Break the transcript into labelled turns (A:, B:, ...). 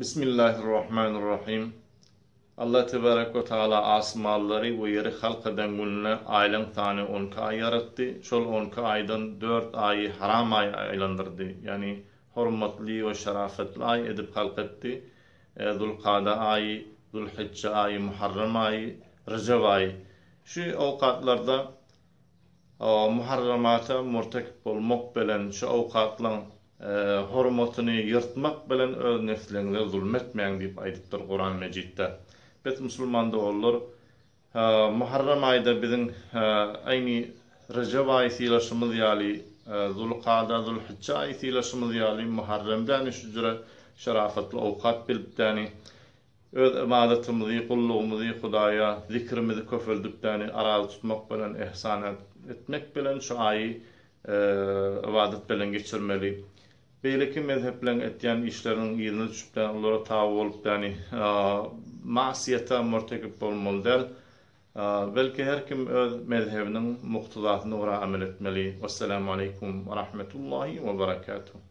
A: Bismillahirrahmanirrahim. Allah tebarek we taala asmanlary we ýeri halk eden gününe aýlaň sany on iki aý ýaratdy. Şol on iki aýdan dört aýy haram aý aýlandyrdy. Ýagny hormatly we şerafatly aý edip halk etdi. Zulkada aýy, Zulhijje aýy, Muharrem aýy, Rejep aýy. Şu owkatlarda muharramata murtekip bolmak bilen şu owkatlaň hormatyny ýyrtmak bilen öz nesliňize zulum etmäň diýip aýdypdyr Kuran Mejitde. Bes musulman doganlar Muharram aýda biziň aýny Rejep aýy sylaşymyz ýaly Zulkada Zulhijje aýy sylaşymyz ýaly Muharremdäni şu jüre şerafatly owkat bilipdäni Öz ybadatymyzy, gullugymyzy Hudaýa, zikrimizi köpeldipdäni arazy tutmak bilen, ehsan etmek bilen şu aýy ybadat bilen geçirmeli. Beýleki mezhepleň etýän işleriniň yzyna düşüpdäni, olara taby bolupdäni masyýeta murtekip bolmaly däl. Belki her kim öz mezhebiniň muktyzasyna görä amel etmeli. Wesselamu aleýkum we rahmetullahi we berekatuh.